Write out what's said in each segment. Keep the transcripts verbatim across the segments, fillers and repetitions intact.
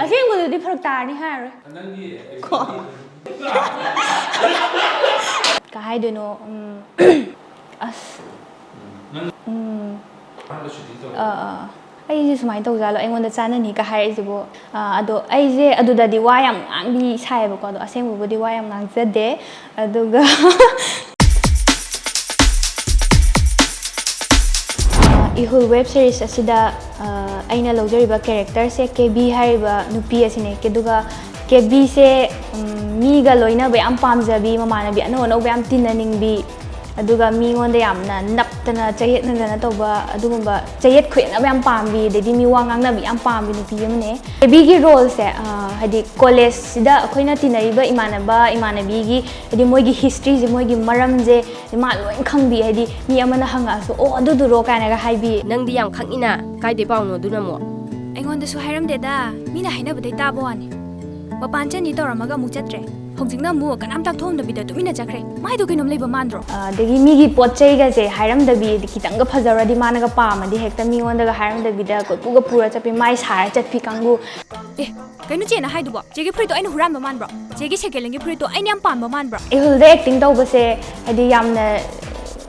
ꯑꯁꯦꯡꯕꯗꯨꯗꯤ ꯐꯔꯛ ꯇꯥꯔꯅꯤ ꯍꯥꯏꯔꯔꯣꯏ꯫ ꯀꯣ꯫ ꯀꯩ ꯍꯥꯏꯗꯣꯏꯅꯣ? ꯎꯝ, ꯑꯁ꯫ ꯎꯝ꯫ ꯑꯥ, ꯑꯥ꯫ ꯑꯩꯁꯦ ꯁꯨꯃꯥꯏꯅ ꯇꯧꯖꯥꯠꯂꯣ, ꯑꯩꯉꯣꯟꯗ ꯆꯥꯅꯅꯤꯒ ꯍꯥꯏꯔꯛꯏꯁꯤꯕꯨ? ꯑꯥ, ꯑꯗꯣ ꯑꯩꯁꯦ ꯑꯗꯨꯗꯗꯤ ꯋꯥ ꯌꯥꯝ ꯉꯥꯡꯕꯤ ꯁꯥꯏꯌꯦꯕꯀꯣ, ꯑꯗꯣ ꯑꯁꯦꯡꯕꯕꯨꯗꯤ ꯋꯥ ꯌꯥꯝ ꯉꯥꯡꯖꯗꯦ꯫ ꯑꯗꯨꯒ ꯏꯍꯨꯜ ꯋꯦꯕ ꯁꯤꯔꯤꯁ ꯑꯁꯤꯗ, ꯑ, ꯑꯩꯅ ꯂꯧꯖꯔꯤꯕ ꯀꯦꯔꯦꯛꯇꯔꯁꯦ ꯀꯦꯕꯤ ꯍꯥꯏꯔꯤꯕ ꯅꯨꯄꯤ ꯑꯁꯤꯅꯦ꯫ ꯑꯗꯨꯒ ꯀꯦꯕꯤꯁꯦ, ꯎꯝ, ꯃꯤꯒ ꯂꯣꯏꯅꯕ ꯌꯥꯝ ꯄꯥꯝꯖꯕꯤ, ꯃꯃꯥꯟꯅꯕꯤ ꯑꯅꯧ ꯑꯅꯧꯕ ꯌꯥꯝ ꯇꯤꯟꯅꯅꯤꯡꯕꯤ, ꯑꯗꯨꯒ ꯃꯤꯉꯣꯟꯗ ꯌꯥꯝꯅ ꯅꯞꯇꯅ ꯆꯌꯦꯠꯅꯗꯅ ꯇꯧꯕ, ꯑꯗꯨꯒꯨꯝꯕ ꯆꯌꯦꯠ ꯈꯣꯏꯌꯦꯠꯅꯕ ꯌꯥꯝ ꯄꯥꯝꯕꯤ, ꯑꯗꯩꯗꯤ ꯃꯤꯋꯥ ꯉꯥꯡꯅꯕꯤ ꯌꯥꯝ ꯄꯥꯝꯕꯤ ꯅꯨꯄꯤ ꯑꯃꯅꯦ꯫ ꯀꯦꯕꯤꯒꯤ ꯔꯣꯜꯁꯦ, ꯑ, ꯍꯥꯏꯗꯤ ꯀꯣꯂꯦꯖꯁꯤꯗ ꯑꯩꯈꯣꯏꯅ ꯇꯤꯟꯅꯔꯤꯕ ꯏꯃꯥꯟꯅꯕ ꯏꯃꯥꯟꯅꯕꯤꯒꯤ, ꯍꯥꯏꯗꯤ ꯃꯣꯏꯒꯤ ꯍꯤꯁꯇ꯭ꯔꯤꯁꯦ, ꯃꯣꯏꯒꯤ ꯃꯔꯝꯁꯦ ꯃꯥ ꯂꯣꯏ ꯈꯪꯕꯤ, ꯍꯥꯏꯗꯤ ꯃꯤ ꯑꯃꯅ ꯍꯪꯉꯛꯑꯁꯨ, "ꯑꯣ, ꯑꯗꯨꯗꯨꯔꯣ?" ꯀꯥꯏꯅꯒ ꯍꯥꯏꯕꯤ꯫ ꯅꯪꯗꯤ ꯌꯥꯝ ꯈꯪꯉꯤꯅ, ꯀꯥꯏꯗꯩ ꯄꯥꯎꯅꯣ ꯑꯗꯨꯅ ꯑꯃꯨꯛ? ꯑꯩꯉꯣꯟꯗꯁꯨ ꯍꯥꯏꯔꯝꯗꯦꯗ, ꯃꯤꯅ ꯍꯥꯏꯅꯕꯗꯩ ꯇꯥꯕ ꯋꯥꯅꯤ꯫ ꯃꯄꯥꯟ ꯆꯠꯅꯤ ꯇꯧꯔꯝꯃꯒ ꯑꯃꯨꯛ ꯆꯠꯇ꯭ꯔꯦ꯫ ꯍꯧꯖꯤꯛꯅ ꯑꯃꯨꯛ ꯀꯅꯥꯝ ꯇꯥꯛꯊꯣꯛꯑꯝꯗꯕꯤꯗ ꯇꯨꯃꯤꯟꯅ ꯆꯠꯈ꯭ꯔꯦ꯫ ꯃꯥꯏꯗꯣ ꯀꯩꯅꯣꯝ ꯂꯩꯕ ꯃꯥꯟꯗ꯭ꯔꯣ? ꯑ, ꯑꯗꯒꯤ ꯃꯤꯒꯤ ꯄꯣꯠ ꯆꯩꯒꯁꯦ ꯍꯥꯏꯔꯝꯗꯕꯤ, ꯍꯥꯏꯗꯤ ꯈꯤꯇꯪꯒ ꯐꯖꯔꯗꯤ ꯃꯥꯅꯒ ꯄꯥꯝꯃꯗꯤ ꯍꯦꯛꯇ ꯃꯤꯉꯣꯟꯗꯒ ꯍꯥꯏꯔꯝꯗꯕꯤꯗ ꯀꯣꯏꯄꯨꯒ ꯄꯨꯔ ꯆꯠꯄꯤ, ꯃꯥꯏ ꯁꯥꯔ ꯆꯠꯄꯤ ꯀꯥꯡꯕꯨ꯫ ꯑꯦ, ꯀꯩꯅꯣ ꯆꯦꯅ ꯍꯥꯏꯗꯨꯕꯣ? ꯆꯦꯒꯤ ꯐꯨꯔꯤꯠꯇꯣ ꯑꯩꯅ ꯍꯨꯔꯥꯟꯕ ꯃꯥꯟꯕ꯭ꯔꯣ? ꯆꯦꯒꯤ ꯁꯦꯀꯦꯟ ꯍꯦꯟꯒꯤ ꯐꯨꯔꯤꯠꯇꯣ ꯑꯩꯅ ꯌꯥꯝ ꯄꯥꯝꯕ ꯃꯥꯟꯕ꯭ꯔꯣ? ꯏꯍꯨꯜꯗ ꯑꯦꯛꯇꯤꯡ ꯇꯧꯕꯁꯦ, ꯍꯥꯏꯗꯤ, ꯌꯥꯝꯅ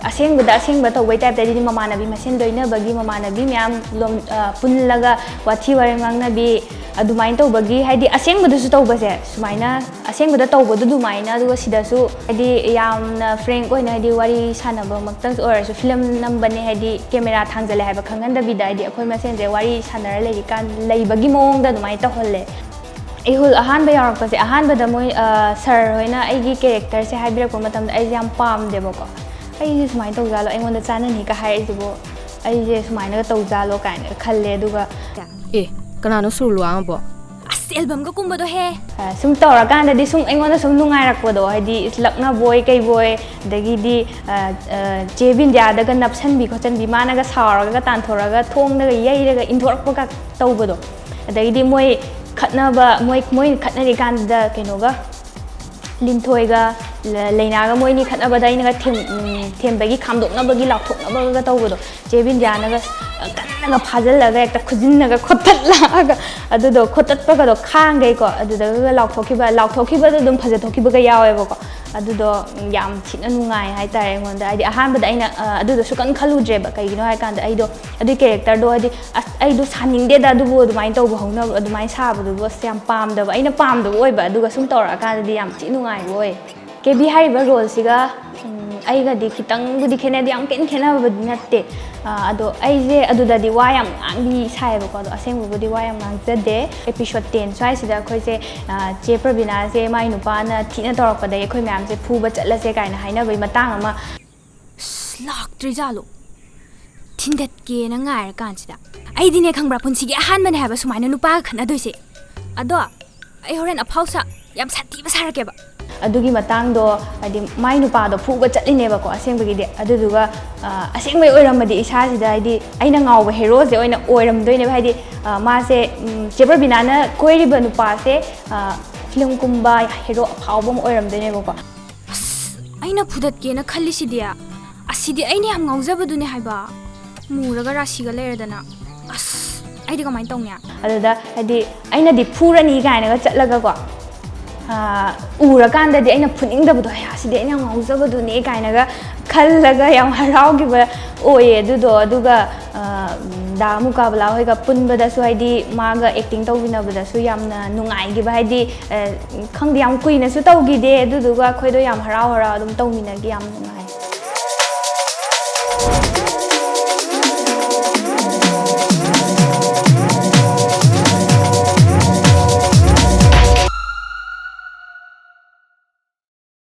ꯑꯁꯦꯡꯕꯗ ꯑꯁꯦꯡꯕ ꯇꯧꯕꯩ ꯇꯥꯏꯞꯇ, ꯍꯥꯏꯗꯤ, ꯃꯃꯥꯟꯅꯕꯤ ꯃꯁꯦꯟ ꯂꯣꯏꯅꯕꯒꯤ, ꯃꯃꯥꯟꯅꯕꯤ ꯃꯌꯥꯝ ꯂꯣꯝ-, ꯑ, ꯄꯨꯜꯂꯒ ꯋꯥꯊꯤ ꯋꯥꯔꯦꯝ ꯉꯥꯡꯅꯕꯤ, ꯑꯗꯨꯃꯥꯏꯅ ꯇꯧꯕꯒꯤ, ꯍꯥꯏꯗꯤ, ꯑꯁꯦꯡꯕꯗꯁꯨ ꯇꯧꯕꯁꯦ, ꯁꯨꯃꯥꯏꯅ ꯑꯁꯦꯡꯕꯗ ꯇꯧꯕꯗꯨ ꯑꯗꯨꯃꯥꯏꯅ, ꯑꯗꯨꯒ ꯁꯤꯗꯁꯨ, ꯍꯥꯏꯗꯤ, ꯌꯥꯝꯅ ꯐ꯭ꯔꯦꯡꯛ ꯑꯣꯏꯅ, ꯍꯥꯏꯗꯤ, ꯋꯥꯔꯤ ꯁꯥꯟꯅꯕꯃꯛꯇꯪꯁꯨ ꯑꯣꯏꯔꯁꯨ, ꯐꯤꯂꯝ ꯅꯝꯕꯅꯦ, ꯍꯥꯏꯗꯤ, ꯀꯦꯃꯦꯔꯥ ꯊꯥꯡꯖꯜꯂꯦ ꯍꯥꯏꯕ ꯈꯪꯍꯟꯗꯕꯤꯗ, ꯍꯥꯏꯗꯤ, ꯑꯩꯈꯣꯏ ꯃꯁꯦꯟꯁꯦ ꯋꯥꯔꯤ ꯁꯥꯟꯅꯔ ꯂꯩꯔꯤꯀꯥꯟ ꯂꯩꯕꯒꯤ ꯃꯑꯣꯡꯗ ꯑꯗꯨꯃꯥꯏꯅ ꯇꯧꯍꯜꯂꯦ꯫ ꯏꯍꯨꯜ ꯑꯍꯥꯟꯕ ꯌꯥꯎꯔꯛꯄꯁꯦ, ꯑꯍꯥꯟꯕꯗ ꯃꯣꯏ, ꯑ, ꯁꯥꯔ ꯍꯣꯏꯅ ꯑꯩꯒꯤ ꯀꯦꯔꯦꯛꯇꯔꯁꯦ ꯍꯥꯏꯕꯤꯔꯛꯄ ꯃꯇꯝꯗ ꯑꯩꯁꯦ ꯌꯥꯝ ꯄꯥꯝꯗꯦꯕꯀꯣ꯫ "ꯑꯩꯁꯦ ꯁꯨꯃꯥꯏꯅ ꯇꯧꯖꯥꯠꯂꯣ, ꯑꯩꯉꯣꯟꯗ ꯆꯥꯅꯅꯤꯒ ꯍꯥꯏꯔꯛꯏꯁꯤꯕꯨ, ꯑꯩꯁꯦ ꯁꯨꯃꯥꯏꯅꯒ ꯇꯧꯖꯥꯠꯂꯣ?" ꯀꯥꯏꯅꯒ ꯈꯜꯂꯦ꯫ ꯑꯗꯨꯒ ꯑꯦ, ꯀꯅꯥꯅꯣ ꯁꯨꯔ ꯂꯨꯋꯥꯡꯕꯣ? ꯑꯁ, ꯑꯦꯜꯕꯝꯒ ꯀꯨꯝꯕꯗꯣ ꯍꯦ꯫ ꯑ, ꯁꯨꯝ ꯇꯧꯔꯀꯥꯟꯗꯗꯤ ꯁꯨꯝ ꯑꯩꯉꯣꯟꯗ ꯁꯨꯝ ꯅꯨꯡꯉꯥꯏꯔꯛꯄꯗꯣ, ꯍꯥꯏꯗꯤ, ꯂꯛꯅꯕꯣꯏ ꯀꯩꯕꯣꯏ, ꯑꯗꯒꯤꯗꯤ, ꯑ, ꯑ, ꯆꯦ ꯕꯤꯟꯗ꯭ꯌꯥꯗꯒ ꯅꯞꯁꯟꯕꯤ ꯈꯣꯠꯆꯟꯕꯤ, ꯃꯥꯅꯒ ꯁꯥꯎꯔꯒ ꯇꯥꯟꯊꯣꯔꯒ ꯊꯣꯡꯗꯒ ꯌꯩꯔꯒ ꯏꯟꯊꯣꯔꯛꯄꯒ ꯇꯧꯕꯗꯣ꯫ ꯑꯗꯒꯤꯗꯤ ꯃꯣꯏ ꯈꯠꯅꯕ, ꯃꯣꯏ, ꯃꯣꯏ ꯈꯠꯅꯔꯤꯀꯥꯟꯗ ꯀꯩꯅꯣꯒ, ꯂꯤꯟꯊꯣꯏꯒ ꯂ-, ꯂꯩꯅꯥꯒ ꯃꯣꯏꯅꯤ ꯈꯠꯅꯕꯗ ꯑꯩꯅꯒ ꯊꯦꯝ-, ꯎꯝ, ꯊꯦꯝꯕꯒꯤ, ꯈꯥꯝꯗꯣꯛꯅꯕꯒꯤ, ꯂꯥꯎꯊꯣꯛꯅꯕꯒ ꯇꯧꯕꯗꯣ꯫ ꯆꯦ ꯕꯤꯟꯗ꯭ꯌꯥꯅꯒ ꯀꯟꯅꯒ ꯐꯥꯖꯤꯜꯂꯒ ꯍꯦꯛꯇ ꯈꯨꯖꯤꯟꯅꯒ ꯈꯣꯠꯇꯠꯂꯛꯑꯒ, ꯑꯗꯨꯗꯣ ꯈꯣꯠꯇꯠꯄꯒꯗꯣ ꯈꯥꯡꯈꯩꯀꯣ, ꯑꯗꯨꯗꯒ ꯂꯥꯎꯊꯣꯛꯈꯤꯕ, ꯂꯥꯎꯊꯣꯛꯈꯤꯕꯗꯣ ꯑꯗꯨꯝ ꯐꯖꯊꯣꯛꯈꯤꯕꯒ ꯌꯥꯎꯋꯦꯕꯀꯣ꯫ ꯑꯗꯨꯗꯣ ꯌꯥꯝ ꯊꯤꯅ ꯅꯨꯡꯉꯥꯏ ꯍꯥꯏꯇꯥꯔꯦ ꯑꯩꯉꯣꯟꯗ꯫ ꯍꯥꯏꯗꯤ ꯑꯍꯥꯟꯕꯗ ꯑꯩꯅ ꯑ, ꯑꯗꯨꯗꯣ ꯁꯨꯀꯟ ꯈꯜꯂꯨꯗ꯭ꯔꯦꯕ꯫ ꯀꯩꯒꯤꯅꯣ ꯍꯥꯏꯀꯥꯟꯗ ꯑꯩꯗꯣ ꯑꯗꯨꯒꯤ ꯀꯦꯔꯦꯛꯇꯔꯗꯣ, ꯍꯥꯏꯗꯤ ꯑꯁ, ꯑꯩꯗꯣ ꯁꯥꯅꯤꯡꯗꯦꯗ ꯑꯗꯨꯕꯨ, ꯑꯗꯨꯃꯥꯏꯅ ꯇꯧꯕ ꯍꯧꯅꯕ, ꯑꯗꯨꯃꯥꯏꯅ ꯁꯥꯕꯗꯨꯕꯨ ꯑꯁ ꯌꯥꯝ ꯄꯥꯝꯗꯕ, ꯑꯩꯅ ꯄꯥꯝꯗꯕ ꯑꯣꯏꯕ꯫ ꯑꯗꯨꯒ ꯁꯨꯝ ꯇꯧꯔꯛꯑꯀꯥꯟꯗꯗꯤ ꯌꯥꯝ ꯊꯤ ꯅꯨꯡꯉꯥꯏꯕ ꯑꯣꯏ꯫ ꯀꯦꯕꯤ ꯍꯥꯏꯔꯤꯕ ꯔꯣꯜꯁꯤꯒ ꯎꯝ, ꯑꯩꯒꯗꯤ ꯈꯤꯇꯪꯕꯨꯗꯤ ꯈꯦꯠꯅꯩ, ꯑꯗꯨ ꯌꯥꯝ ꯀꯟꯅ ꯈꯦꯠꯅꯕꯕꯨꯗꯤ ꯅꯠꯇꯦ꯫ ꯑ, ꯑꯗꯣ ꯑꯩꯁꯦ ꯑꯗꯨꯗꯗꯤ ꯋꯥ ꯌꯥꯝ ꯉꯥꯡꯕꯤ ꯁꯥꯏꯌꯦꯕꯀꯣ꯫ ꯑꯗꯣ ꯑꯁꯦꯡꯕꯕꯨꯗꯤ ꯋꯥ ꯌꯥꯝ ꯉꯥꯡꯖꯗꯦ꯫ ꯑꯦꯄꯤꯁꯣꯠ ꯇꯦꯟ ꯁ꯭ꯋꯥꯏꯁꯤꯗ ꯑꯩꯈꯣꯏꯁꯦ, ꯑ, ꯆꯦ ꯄ꯭ꯔꯕꯤꯅꯥꯁꯦ ꯃꯥꯏ ꯅꯨꯄꯥꯅ ꯊꯤꯅ ꯇꯧꯔꯛꯄꯗꯒꯤ ꯑꯩꯈꯣꯏ ꯃꯌꯥꯝꯁꯦ ꯐꯨꯕ ꯆꯠꯂꯁꯦ ꯀꯥꯏꯅ ꯍꯥꯏꯅꯕꯒꯤ ꯃꯇꯥꯡ ꯑꯃ꯫ ꯑꯁ, ꯂꯥꯛꯇ꯭ꯔꯤꯖꯥꯠꯂꯣ? ꯊꯤꯟꯗꯠꯀꯦꯅ ꯉꯥꯏꯔꯀꯥꯟꯁꯤꯗ꯫ ꯑꯩꯗꯤꯅꯦ, ꯈꯪꯕ꯭ꯔꯥ, ꯄꯨꯟꯁꯤꯒꯤ ꯑꯍꯥꯟꯕꯅꯦ ꯍꯥꯏꯕ ꯁꯨꯃꯥꯏꯅ ꯅꯨꯄꯥꯒ ꯈꯠꯅꯗꯣꯏꯁꯦ꯫ ꯑꯗꯣ ꯑꯩ ꯍꯣꯔꯦꯟ ꯑꯐꯥꯎ ꯁꯥ-, ꯌꯥꯝ ꯁꯥꯊꯤꯕ ꯁꯥꯔꯛꯀꯦꯕ꯫ ꯑꯗꯨꯒꯤ ꯃꯇꯥꯡꯗꯣ, ꯍꯥꯏꯗꯤ, ꯃꯥꯏ ꯅꯨꯄꯥꯗꯣ ꯐꯨꯕ ꯆꯠꯂꯤꯅꯦꯕꯀꯣ ꯑꯁꯦꯡꯕꯒꯤꯗꯤ꯫ ꯑꯗꯨꯗꯨꯒ, ꯑ, ꯑꯁꯦꯡꯕꯩ ꯑꯣꯏꯔꯝꯃꯗꯤ ꯏꯁꯥꯁꯤꯗ, ꯍꯥꯏꯗꯤ, ꯑꯩꯅ ꯉꯥꯎꯕ ꯍꯦꯔꯣꯁꯦ ꯑꯣꯏꯅ ꯑꯣꯏꯔꯝꯗꯣꯏꯅꯦꯕ꯫ ꯍꯥꯏꯗꯤ, ꯑ, ꯃꯥꯁꯦ, ꯎꯝ, ꯆꯦ ꯄ꯭ꯔꯕꯤꯅꯥꯅ ꯀꯣꯏꯔꯤꯕ ꯅꯨꯄꯥꯁꯦ, ꯑ, ꯐꯤꯂꯝ ꯀꯨꯝꯕ ꯍꯦꯔꯣ ꯑꯐꯥꯎꯕ ꯑꯃ ꯑꯣꯏꯔꯝꯗꯣꯏꯅꯦꯕꯀꯣ꯫ ꯑꯁ, ꯑꯩꯅ ꯐꯨꯗꯠꯀꯦꯅ ꯈꯜꯂꯤꯁꯤꯗꯤ, ꯑꯁꯤꯗꯤ ꯑꯩꯅ ꯌꯥꯝ ꯉꯥꯎꯖꯕꯗꯨꯅꯦ ꯍꯥꯏꯕ꯫ ꯃꯨꯔꯒ ꯔꯥꯁꯤꯒ ꯂꯩꯔꯗꯅ꯫ ꯑꯁ, ꯑꯩꯗꯤ ꯀꯃꯥꯏꯅ ꯇꯧꯅꯤ? ꯑꯗꯨꯗ, ꯍꯥꯏꯗꯤ, ꯑꯩꯅꯗꯤ ꯐꯨꯔꯅꯤ ꯀꯥꯏꯅꯒ ꯆꯠꯂꯒꯀꯣ, ꯑꯥ, ꯎꯔꯀꯥꯟꯗꯗꯤ ꯑꯩꯅ ꯐꯨꯅꯤꯡꯗꯕꯗꯣ, "ꯍꯩ, ꯑꯁꯤꯗꯤ ꯑꯩꯅ ꯌꯥꯝ ꯉꯥꯎꯖꯕꯗꯨꯅꯦ" ꯀꯥꯏꯅꯒ ꯈꯜꯂꯒ ꯌꯥꯝ ꯍꯔꯥꯎꯈꯤꯕ ꯑꯣꯏꯌꯦ ꯑꯗꯨꯗꯣ꯫ ꯑꯗꯨꯒ, ꯑꯥ, ꯗꯥ ꯃꯨꯀꯥꯕꯂꯥ ꯍꯣꯏꯒ ꯄꯨꯟꯕꯗꯁꯨ, ꯍꯥꯏꯗꯤ, ꯃꯥꯒ ꯑꯦꯛꯇꯤꯡ ꯇꯧꯃꯤꯟꯅꯕꯗꯁꯨ ꯌꯥꯝꯅ ꯅꯨꯡꯉꯥꯏꯈꯤꯕ, ꯍꯥꯏꯗꯤ, ꯑ, ꯈꯪꯗꯦ, ꯌꯥꯝ ꯀꯨꯏꯅꯁꯨ ꯇꯧꯈꯤꯗꯦ꯫ ꯑꯗꯨꯗꯨꯒ ꯑꯩꯈꯣꯏꯗꯣ ꯌꯥꯝ ꯍꯔꯥꯎ ꯍꯔꯥꯎ ꯑꯗꯨꯝ ꯇꯧꯃꯤꯟꯅꯈꯤ, ꯌꯥꯝ ꯅꯨꯡꯉꯥꯏ꯫